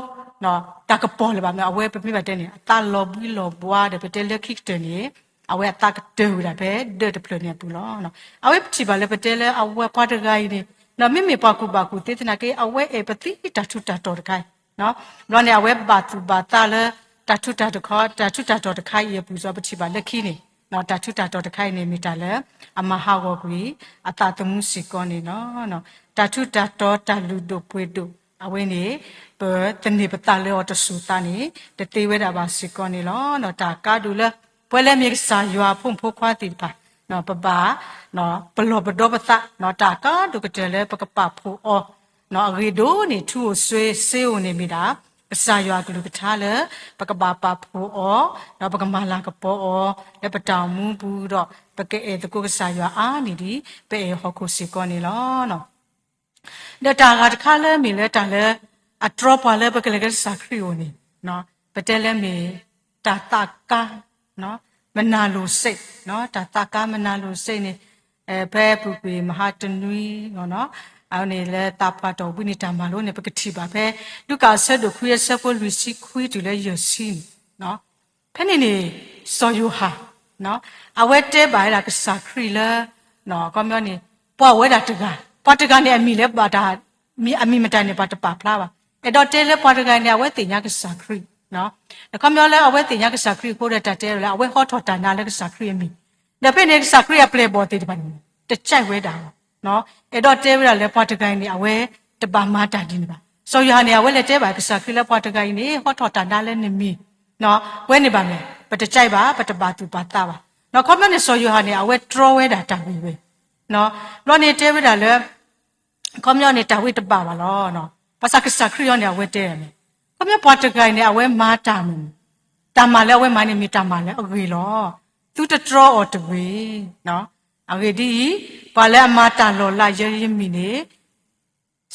တၢ်ကပီၤလၢၤဘၣ်မ့ၢ် အဝဲပမ့ၢ်ဘၣ်တဲန့ၣ် အသးလီၤဘှံးလီၤဘှါဒီး ပတဲလၢခံကတၢၢ်န့ၣ် အဝဲအသးကတၢၢ်ဝဲဒၣ်ဖဲဒၢးတဖျၢၣ်န့ၣ်အပူၤလီၤ. အဝဲပထံၣ်ဘၣ်လၢပတဲလၢအဝဲပှၤတဂၤအံၤန့ၣ် မ့မ့ၢ်ပှၤကူၣ်ဘၣ်ကူၣ်သ့သနာ်က့ အဝဲအဲၣ်ပသံတၢ်ထူးတၢ်တီၤတခါအံၤ ဘျီန့ၣ် အဝဲဘၣ်သူၣ်ဘၣ်သးလၢ တၢ်ထူးတၢ်တီၤတခါအံၤအပူၤ ပထံၣ်ဘၣ်လၢခံန့ၣ် တၢ်ထူးတၢ်တီၤတခါအံၤန့ၣ် မ့ၢ်တၢ်လၢအမၤဟးဂီၤကွံာ်အသးသမူစ့ၢ်ကီးန့ၣ်လီၤ. တၢ်ထူးတၢ်တီၤ တၢ်လုၢ်ဒိၣ်ပှ့ၤဒိၣ် အဝဲန့ၣ် ပသန့ၤပသးလၢအီၤတစိၤသးန့ၣ် တသ့ဝဲဒၣ်ဘၣ်စ့ၢ်ကီးန့ၣ်လီၤ. တၢ်ကါဒိၣ်လၢ ပဝဲလၢမ့ၢ်ကစၢ်ယွၤအဖိမုၣ်ဖိခွါသ့ၣ်တဖၣ် ပဘၣ် ပလီၢ်ပဒီပသး တၢ်ကါဒိၣ်ကတၢၢ်လၢပကပာ်ဖှိၣ်အီၤ အဂ့ၢ်ဒိၣ်န့ၣ် ထူဧိၤစွ့ဧိၤန့ၣ်မ့ၢ်ဒၣ် ကစၢ်ယွၤအကလုၢ်ကထါလၢ ပကဘၣ်ပာ်ဖှိၣ်အီၤ ဒီးပကမၤလၤကပီၤအီၤ လၢပတၢ်အိၣ်မူပူၤဒီး ပကအဲၣ်သကိးကစၢ်ယွၤအါန့ၢ်ဒ် ပအဲၣ်ဟီၣ်ခိၣ်စ့ၢ်ကီးန့ၣ်လီၤ. ဒီးတၢ်အဂၤတခါလၢမ့ၢ်လၢတၢ်လၢ အတြီပှၤလၢပကလဲၤကဲကစၢ်ခရံာ်အအိၣ်န့ၣ် ပတဲလၢမ့ၢ် တၢ်သးကါ မနၤလိၤစ့း တၢ်သးကါမနၤလိၤစ့းန့ၣ် ဖဲအပူၤကွံာ်မဟါတနွံ အန့ၣ်လၢသးပှၢ်တီၢ်ဘှံးန့ၣ် တၢ်မၤလိန့ၣ် ပကထံၣ်ဘၣ်ဖဲ လူၤကၣ်အဆၢဒိၣ်ခွံအဆၢဖိလွံၢ်ဆံခွံတုၤလၢယဲၢ်ဆံန့ၣ် ဖဲန့ၣ်န့ၣ် စီၤယိၤဟၣ် အဝဲတဲဘၣ်ဝဲဒၣ်ကစၢ်ခရံာ်လၢ ခီပညီန့ၣ် ပှၤအိၣ်ဝဲဒၣ်တဂၤ ပှၤတဂၤန့ၣ် အမံၤလၢဘၣ်တၢ် အမံၤမတၤန့ၣ် ပှၤတပာ်ဖျါဘၣ်. အဲၣ်ဒိးတဲလၢပှၤတဂၤန့ၣ် အဝဲသ့ၣ်ညါကစၢ်ခရံာ် ဒီးခီပညီလၢအဝဲသ့ၣ်ညါကစၢ်ခရံာ်အဃိဒီး တၢ်တဲလၢ အဝဲဟီထီၣ်တၢ်နါလၢကစၢ်ခရံာ်အမံၤ, ဒီးဖဲန့ၣ်ကစၢ်ခရံာ်အပျဲၢ်အဘီၣ်သ့ၣ်တဖၣ်န့ၣ် တကြိုက်ဝဲဒၣ်လီၤ. အဲၣ်ဒိးတဲဝဲဒၣ်လၢပှၤတဂၤအံၤန့ၣ် အဝဲတဘၣ်မၤတၢ်ဒ်န့ၣ်ဘၣ်. စီၤယိၤဟၣ်န့ၣ် အဝဲလဲၤတဲဘၣ်ကစၢ်ခရံာ်လၢပှၤတဂၤအံၤန့ၣ် ဟီထီၣ်တၢ်နါလၢနမံၤ ဝဲန့ၣ်ဘၣ်မ့ၢ် ပတကြိုက်ဘၣ် ပတဘၣ်သူၣ်ပာ်သးဘၣ်. ခီပညီန့ၣ် စီၤယိၤဟၣ်န့ၣ် အဝဲတြီဝဲဒၣ်တၢ်ဂ့ၢ်ဝဲ ဘျီန့ၣ်တဲဝဲဒၣ်လၢ ခီပညီန့ၣ် တၢ်ဝဲတဘၣ်ဘၣ်လီၤ. ဘၣ်ဆၣ်ကစၢ်ခရံာ်အံၤန့ၣ် အဝဲတဲန့ၣ် ခီပညီပှၤတဂၤအံၤန့ၣ် အဝဲမၤတၢ်မ့ၢ် တၢ်မၤလၢအဝဲမၤန့ၣ် မ့ၢ်တၢ်မၤလၢအဂ့ၤလီၤ. သုတတြီအီၤတဂ့ၤ. အဂ့ၢ်ဒ်အံၤ, ပှၤလၢအမၤတၢ်လီၤလးယဲယမံၤန့ၣ်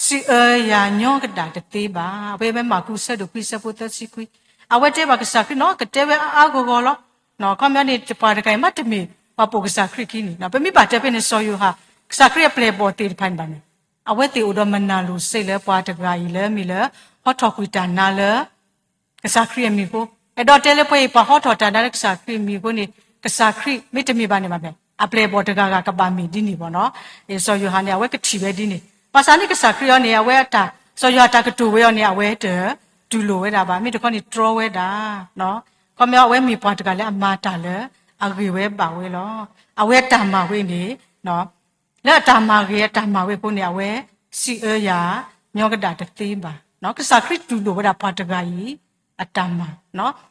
စံးအၢယၤညီကဒၣ်တသ့ဘၣ်. အဝဲမ့ၢ်မၢ်ကူးဆၢဒိၣ်ခွံဆၢဖိသၢဆံခွံ, အဝဲတဲဘၣ်ကစၢ်ခရံာ်နီၤ ကတဲဝဲအါအါဂီၢ်ဂီၢ်လီၤ. ခီပညီန့ၣ် ပှၤတဂၤအံၤမ့တမ့ၢ် ပှၤပိာ်ကစၢ်ခရံာ်ခံန့ၣ် ပမ့ၢ်ဘၣ်တဲဖဲန့ၣ် စီၤယိၤဟၣ် ကစၢ်ခရံာ်အပျဲၢ်အဘီၣ်သ့ၣ်တဖၣ်န့ၣ်ဘၣ်န့ၣ် အဝဲသ့ၣ်အိၣ်ဒီးမနၤလိၤစ့းလၢပှၤတဂၤအံၤလၢမ့ၢ်လၢ ဟီထီၣ်ကွံာ်တၢ်နါလၢ ကစၢ်ခရံာ်အမံၤအဃိ, အဲၣ်ဒိးတဲလၢပှၤအံၤ ပှၤဟီထီၣ်တၢ်နါလၢကစၢ်ခရံာ်အမံၤအဃိန့ၣ် ကစၢ်ခရံာ်မ့တမ့ၢ်ဘၣ်န့ၣ်ဘၣ်န့ၣ် အပျဲၢ်အဘီၣ်တဂၤဂၤကဘၣ်မ့ၢ်ဒ်န့ၣ်ဘၣ်နီၤ. စီၤယိၤဟၣ်န့ၣ် အဝဲကထံၣ်ဝဲဒ်န့ၣ် ဘၣ်ဆၣ်န့ၣ်ကစၢ်ခရံာ်အံၤန့ၣ် အဝဲအတၢ် စီၤယိၤဟၣ်တၢ်ကတိၤဝဲအံၤန့ၣ် အဝဲတတူၢ်လိာ်ဝဲဒၣ်ဘၣ် မ့ၢ်တခီန့ၣ်တြီဝဲဒၣ် ခီပညီအဝဲမ့ၢ်ပှၤတဂၤလၢအမၤတၢ်လၢ အဂ့ၤဝဲဘၣ်ဝဲလီၤ. အဝဲအတၢ်မၤဝဲန့ၣ် လၢအတၢ်မၤဂ့ၤအတၢ်မၤဝဲအဃိန့ၣ် အဝဲစံးအၢယၤ ညီကဒၣ်တသ့ဘၣ်. ကစၢ်ခရံာ်တူၢ်လိာ်ဝဲဒၣ်ပှၤတဂၤအံၤ အတၢ်မၤ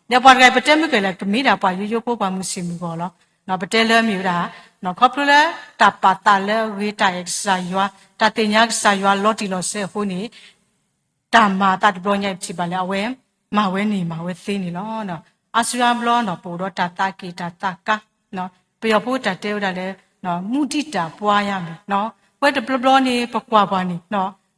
ဒီးပှၤတဂၤအံၤ ပတဲမုၢ်ကဲၤလဲၣ် ကမ့ၢ်ဒၣ်ပှၤယိယိဖိ ပှၤမုၢ်ဆ့ၣ်မုၢ်ဂီၤလီၤ. ပတဲလၢမ့ၢ်ဝဲဒၣ် ခီဖျိလၢတၢ်ပာ်သးလၢအဂ့ၤ တၢ်အဲၣ်ကစၢ်ယွၤ တၢ်သ့ၣ်ညါကစၢ်ယွၤလီၤတံၢ်လီၤဆဲးအဃိန့ၣ် တၢ်မၤအသးတဘျီညါအံၤ ပထံၣ်ဘၣ်လၢအဝဲမၤဝဲန့ၣ်မၤဝဲသ့န့ၣ်လီၤ. အါစုအါဘျီန့ၣ် ပအိၣ်ဒီးတၢ်သးက့ၣ်တၢ်သးကါ ပယီၤဖိတၢ်တဲဝဲဒၣ်လၢ မုဒိတာ ပွားရမယ် ပဝဲတဘျီဘျီန့ၣ် ပကွၢ်ပှၤန့ၣ်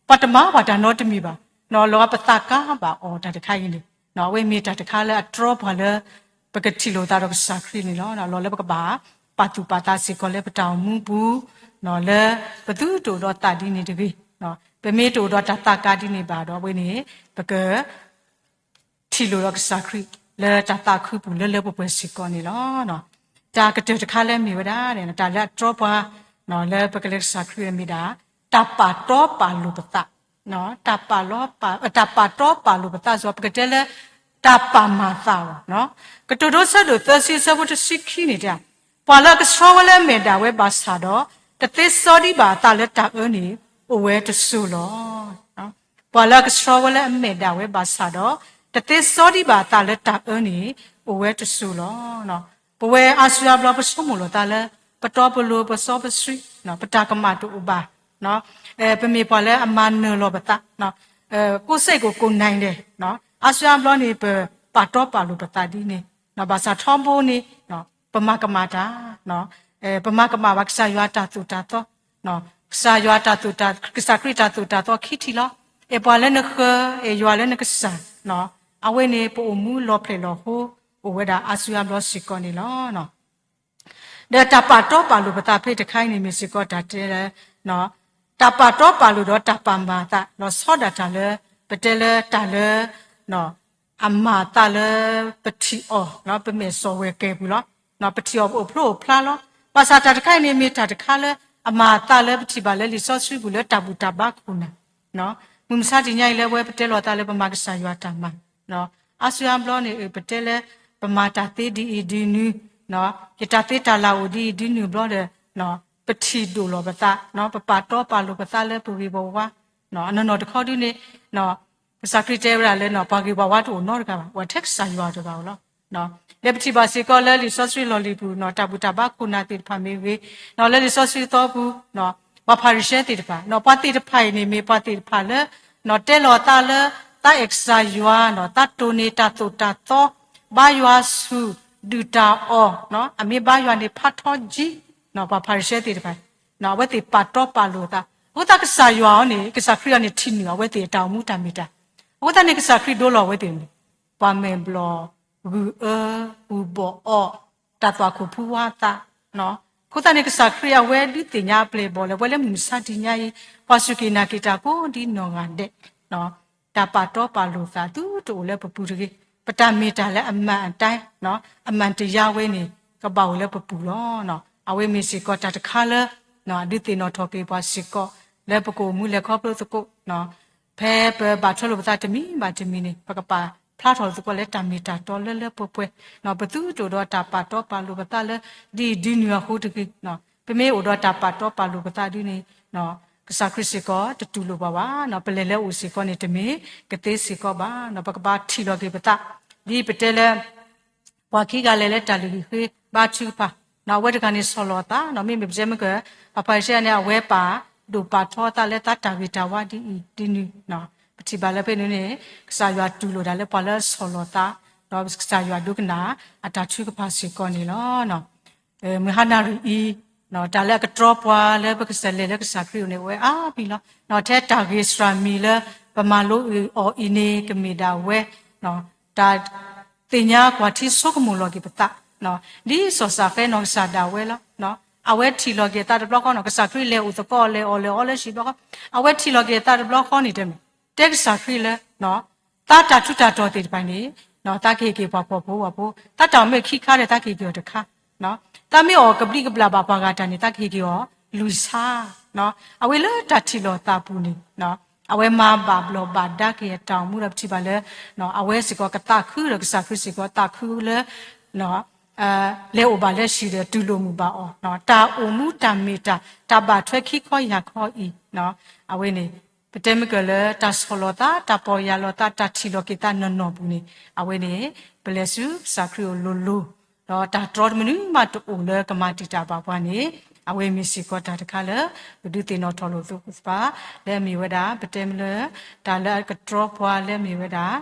ပှၤတမၤပှၤတၢ်နီတမံၤဘၣ် လီၤဂာ်ပသးကါဘၣ်အီၤတၢ်တခါအံၤန့ၣ် အဝဲမ့ၢ်တၢ်တခါလၢအတြီပှၤလၢ ပကထံၣ်လိာ်သးဒီးကစၢ်ခရံာ်န့ၣ်လီၤ. လီၤလၢပကဘၣ်ပာ်သူၣ်ပာ်သးစ့ၢ်ကီးလၢပတၢ်အိၣ်မူပူၤ လၢပသုတအိၣ်ဒီးသးဒ်န့ၣ်တဂ့ၤ ပမ့ၢ်တအိၣ်ဒီးတၢ်သးကါဒ်န့ၣ်ဘၣ်ဒီး အဝဲန့ၣ် ပက ထံၣ်လိာ်ဒီးကစၢ်ခရံာ်လၢတၢ်သးခုပူၤလၢလၢပှဲၤပှဲၤစ့ၢ်ကီးန့ၣ်လီၤ. တၢ်ကတၢၢ်တခါလၢမ့ၢ်ဝဲဒၣ် တၢ်လၢအတြီပှၤ လၢပကလဲၤကစၢ်ခရံာ်မ့ၢ်ဒၣ် တၢ်ပာ်တီပာ်လိၤပသး တၢ်ပာ်တီပာ်လိၤပသးစ့ၢ် ပကတဲလၢ တၢ်ပာ်မၤသးအီၤ ကတိၤဒိဆၢဒိၣ်သၢဆံဆၢဖိတဆံခံန့ၣ်တဲ ပှၤလၢအကဆှီဝဲလၢအမဲာ်ဒၣ်ဝဲဘၣ်ဆၣ်ဒီး တသ့စီဒံးဘၣ်အသးလၢတၢ်အၢန့ၣ် အိၣ်ဝဲတစိၤလီၤ. ပှၤလၢအကဆှီဝဲလၢအမဲာ်ဒၣ်ဝဲဘၣ်ဆၣ်ဒီး တသ့စီဒံးဘၣ်အသးလၢတၢ်အၢန့ၣ် အိၣ်ဝဲတစိၤလီၤ. ပဝဲအါစုအါဘျီပဆိကမိၣ်လိာ်သးလၢ ပတီပလိၤပစီပဆှံ ပတၢ်ကမၣ်တအိၣ်ဘၣ် ပမ့ၢ်ပှၤလၢအမၤနၢၤလီၤပသး ကိးစ့ၢ်ကီးကိးနၢ်ဒဲး အါစုအါဘျီန့ၣ် ပပာ်တီပာ်လိၤပသးဒ်န့ၣ် ဘၣ်ဆၣ်ထီဘိန့ၣ် ပမၤကမၣ်တၢ် ပမၤကမၣ်ဘၣ်ကစၢ်ယွၤတၢ်သိၣ်တၢ်သီ ကစၢ်ယွၤတၢ်သိၣ်တၢ် ကစၢ်ခရံာ်တၢ်သိၣ်တၢ်သီခံထံၣ်လီၤ. အဲၣ်ပှၤလၢနဃၢၤ အဲၣ်ယွၤလၢနကစၢ် အဝဲန့ၣ် ပအိၣ်မူလီၤဖျဲၣ်လီၤဟိ အိၣ်ဝဲဒၣ်အါစုအါဘျီစ့ၢ်ကီးန့ၣ်လီၤ. ဒီးတၢ်ပာ်တီပာ်လိၤပသးဖဲတခါအံၤန့ၣ် မ့ၢ်စ့ၢ်ကီးတၢ်တဲလၢ တၢ်ပာ်တီပာ်လိၤဒီးတၢ်ပာ်မၤအသး လီၤဆီဒၣ်တၢ်လၢ ပတဲလၢတၢ်လၢ အမၤအသးလၢပထံၣ်အီၤ ပမဲာ်စီၣ်ဝဲၤကဲၤပူၤလီၤ. ပထံၣ်အီၤပအိၣ်ဖျိအိၣ်ဖျါလီၤ. ဘၣ်ဆၣ်တၢ်တခါအံၤန့ၣ် မ့ၢ်တၢ်တခါလၢ အမၤအသးလၢပထံၣ်ဘၣ်လၢလံာ်စီဆှံပူၤလၢတၢ်ဘူၣ်တၢ်ဘါခိၣ်နၢ် မုၢ်မဆါတနံၤအံၤလၢအဝဲပတဲလိာ်သးလၢပမၤကစၢ်ယွၤတၢ်မၤ အါစုအါဘျီန့ၣ် ပတဲလၢ ပမၤတၢ်သ့ဒ်အံၤဒ်နုၤ, ယတၢ်သ့တၢ်လၢ်အိၣ်ဒ်အံၤဒ်နုၤဘျီဒီး ပထံၣ်ဒိၣ်လီၤပသး, ပပာ်တီပာ်လိၤပသးလၢပဂ့ၢ်ပဝါ, အနီၢ်နီၢ်တခီဒုန့ၣ် ကစၢ်ခရံာ်တဲဝဲဒၣ်လၢ ပှၤဂ့ၤပှၤဝါတအိၣ်နီတဂၤဘၣ်, ပှၤထဲကစၢ်ယွၤတဂၤဧိၤလီၤ. လၢပထံၣ်ဘၣ်စ့ၢ်ကီးလၢလံာ်စီဆှံလီၢ်လံၤပူၤ တၢ်ဘူၣ်တၢ်ဘါခိၣ်နၢ်သ့ၣ်တဖၣ်မ့ၢ်ဂ့ၤ, လၢလံာ်စီဆှံအသီပူၤ ပှၤဖၤရံၤၡဲသ့ၣ်တဖၣ်, ပှၤသ့ၣ်တဖၣ်အံၤန့ၣ်မ့ၢ်ပှၤသ့ၣ်တဖၣ်လၢ တဲလီၤသးလၢ သးအဲၣ်ကစၢ်ယွၤ, သးတိၢ်န့ၢ်တၢ်သိၣ်တၢ်သီ, ဘါယွၤဆူၣ်, ဒုၣ်တၢ်အီၣ်, အမ့ၢ်ဘါယွၤန့ၣ်ဖးထီကံ, ပှၤဖၤရံၤၡဲသ့ၣ်တဖၣ် အဝဲသ့ၣ်ပာ်တီပာ်လိၤအသး, အဃိသတးကစၢ်ယွၤအံၤန့ၣ် ကစၢ်ခရံာ်အံၤန့ၣ်ထံၣ်န့ၢ်အဝဲသ့ၣ်အတၢ်အိၣ်မူတၢ်မ့ၢ်တၢ်, အဃိသတးန့ၣ်ကစၢ်ခရံာ်ဒိလီၤအဝဲသ့ၣ်န့ၣ် ပှၤမဲာ်ဘျီၣ်, ဂုၢ်အၢ, ဂုၢ်ဘီၣ်အီၣ်, တၢ်သွၣ်ခိၣ်ဖူဝါသး, အဃိသတးန့ၣ် ကစၢ်ခရံာ်အဝဲဒုးသ့ၣ်ညါအပျဲၢ်အဘီၣ်လၢ ပဝဲလၢမုၢ်မဆါတနံၤအံၤ ပှၤစူၢ်က့ၤနာ်က့ၤတၢ်ကိးဒ်နီၢ်ဂၤဒဲး, တၢ်ပာ်တီပာ်လိၤသးသုတအိၣ်လၢပပူၤတဂ့ၤ, ပတၢ်မ့ၢ်တၢ်လၢအမှန်အတိုင်း, အမှန်တရားဝဲန့ၣ် ကဘၣ်အိၣ်လၢပပူၤလီၤ. အဝဲမ့ၢ်စ့ၢ်ကီးတၢ်တခါလၢ အဒုးသ့ၣ်နီၣ်ထီၣ်က့ၤပှၤစ့ၢ်ကီး လၢပကအိၣ်မူလဲၤခီဖျိသကိး ဖဲပဘၣ်ထွဲလိာ်ပသးတမံၤဘၣ်တမံၤန့ၣ် ပကပာ်ဖျါထီၣ်သကိးလၢတၢ်မ့ၢ်တၢ်တီလၢလၢပှဲၤပှဲၤ, ပသုတအိၣ်ဒီးတၢ်ပာ်တီပာ်လိၤပသးလၢ ဒ်အံၤဒ်နုၤအဃိတဂ့ၤ, ပမ့ၢ်အိၣ်ဒီးတၢ်ပာ်တီပာ်လိၤပသးဒ်န့ၣ် ကစၢ်ခရံာ်စ့ၢ်ကီးတတူၢ်လိာ်ပှၤဘၣ်, ပလဲၤလၢအအိၣ်စ့ၢ်ကီးန့ၣ် တမ့ၢ်ကသ့စ့ၢ်ကီးဘၣ်, ပကဘၣ်ထံၣ်လီၤက့ၤပသး ဒ်ပတဲလၢ ပှၤခံဂၤလဲၤလၢတၢ်လုၢ်ဟံၣ်ဃ့ဘါထုကဖၣ်, အဝဲတဂၤန့ၣ်ဆီၣ်လီၤအသး, မ့မ့ၢ်ပတဲမ့ၢ်က ပှၤဖၤရံၤၡဲန့ၣ် အဝဲပာ်ဒိၣ်ပာ်ထီအသးလၢသးတၢ်ဂ့ၤတၢ်ဝါဒ်အံၤဒ်နုၤ, ပထံၣ်ဘၣ်လၢဖဲန့ၣ်န့ၣ် ကစၢ်ယွၤတူၢ်လိာ်ဒၣ်လၢပှၤလၢဆီၣ်လီၤသး, ဒီးကစၢ်ယွၤဒိကနၣ်အတၢ်ထုကဖၣ်စ့ၢ်ကီးန့ၣ်လီၤ. မုၢ်ဟါနၣ်ရံၣ်အံၤ တၢ်လၢအကတြီပှၤလၢပကစၢ်လဲၤလၢကစၢ်ခရံာ်အအိၣ်န့ၣ် အိၣ်ဝဲအါဘံလီၤ. ထဲတၢ်ဂ့ၤစှၤမံၤလၢပမၤလိအီၤအံၤန့ၣ် ကမ့ၢ်ဒၣ်ဝဲ တၢ်သ့ၣ်ညါကွၢ်ထံဆိကမိၣ်လီၤက့ၤပသး, ဒ်စီၤၡၤဃဲနီၢ်ကစၢ်ဒၣ်ဝဲလီၤ. အဝဲထံၣ်လီၤက့ၤအသးတဘျီဃီနီၤ ကစၢ်ခရံာ်လဲၤအိၣ်သကိးလဲၤအီၣ်လဲၤအီလၢဟံၣ်ဘျီဃီ, အဝဲထံၣ်လီၤက့ၤအသးတဘျီဃီန့ၣ်တဲမ့ၢ် တဲကစၢ်ခရံာ်လၢ သးတၢ်ထူးတၢ်တီၤသ့ၣ်တဖၣ်န့ၣ် သးကဟ့ၣ်က့ၤပှၤဖှီၣ်ဖိယာ်ဖိ, သးတၢ်အိၣ်မ့ၢ်ခံခါဒီးသးကဟ့ၣ်က့ၤအီၤတခါ, သးမ့ၢ်အီၣ်ကဘျံးကဘျၣ်ဘၣ်ပှၤဂၤတၢ်န့ၣ် သးကဟ့ၣ်က့ၤအီၤလွံၢ်ဆါ, အဝဲလၢတၢ်ထံၣ်လိာ်သးပူၤန့ၣ် အဝဲမၤဘၣ်ဘျီးဘၣ်ဒါက့ၤအတၢ်အိၣ်မူဒီးပထံၣ်ဘၣ်လၢ အဝဲစ့ၢ်ကီးကသးခုဒီးကစၢ်ခရံာ်စ့ၢ်ကီးသးခုလၢ လဲၤအိၣ်ဘၣ်လၢဟံၣ်ဒီးတူၢ်လိာ်မုာ်ဘၣ်အီၤ, တၢ်အိၣ်မူတၢ်မ့ၢ်တၢ် တၢ်ဘၣ်ထွဲခံခီယၢ်ခီအံၤ, အဝဲန့ၣ် ပတဲမ့ၢ်ကလၢတၢ်ဆီၣ်လီၤသး တၢ်ပီၢ်ယၢ်လီၤသး တၢ်ထံၣ်လီၤက့ၤသးနီၢ်နီၢ်ပူၤန့ၣ် အဝဲန့ၣ် ပလဲၤဆူကစၢ်ခရံာ်အအိၣ်လိၤလိၤ, ဒီးတၢ်တြီတမနုၤမးတအိၣ်လၢကမၤတံာ်တာ်ဘၣ်ပှၤန့ၣ် အဝဲမ့ၢ်စ့ၢ်ကီးတၢ်တခါလၢ ပဒုးသ့ၣ်နီၣ်ထီၣ်လိာ်သး လၢအမ့ၢ်ဝဲဒၣ် ပတဲမ့ၢ်လၢ တၢ်လၢအကတြီပှၤလၢအမ့ၢ်ဝဲဒၣ်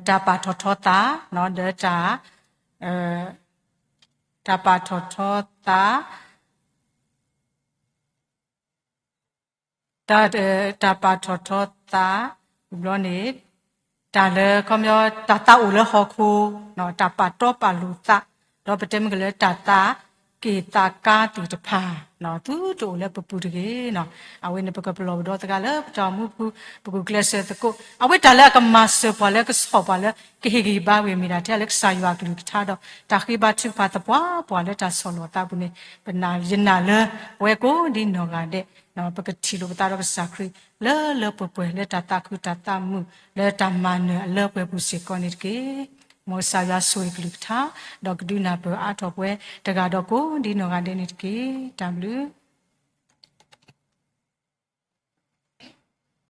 တၢ်ပာ်ထီၣ်ထီသး ဒီးတၢ် တၢ်ပာ်ထီၣ်ထီသး တၢ် တၢ်ပာ်ထီၣ်ထီသး ဘျီန့ၣ် တၢ်လၢခီပညီ တၢ်သးအိၣ်လၢဟီၣ်ခိၣ် တၢ်ပာ်တီပာ်လိၤသး ဒီးပတဲမ့ၢ်ကလၢတၢ်သးက့ၣ်သးကါသ့ၣ်တဖၣ် သုတအိၣ်လၢပပူၤတဂ့ၤ. အဝဲန့ၣ် ပကပလီၢ်ပဒီသကိးလၢပတၢ်အိၣ်မူပူၤ ပကကျဲးစၢးသကိး အဝဲတၢ်လၢအကမၤစၢၤပှၤလၢကဆီၣ်ပှၤလၢကဟ့ၣ်ဂံၢ်ဘါဝဲမ့ၢ်ဒၣ်ထဲလၢကစၢ်ယွၤအကလုၢ်ကထါဒီး တၢ်ဃ့ဘါထုကဖၣ်သပှၢ်ပှၢ်လၢတၢ်ဆီၣ်လီၤသးပူၤန့ၣ် ပနာ်ယနာ်လၢ ပဝဲကိးဒ်နီၢ်ဂၤဒဲး ပကထံၣ်လိာ်ပသးဒီးကစၢ်ခရံာ် လၢလၢပှဲၤပှဲၤလၢတၢ်သးခုတၢ်သးမုာ် လၢတၢ်မၤနၢၤအလၢပှဲၤပူၤစ့ၢ်ကီးန့ၣ်တက့ၢ်. မ်ကစၢ်ယွၤဆိၣ်ဂ့ၤကလုၢ်ကထါ ဒီးကဒုးနၢ်ပၢၢ်အါထီၣ်ပဝဲတဂၤဒီးကိးဒ်နီၢ်ဂၤဒဲးန့ၣ်တက့ၢ်. တၢ်ဘျုး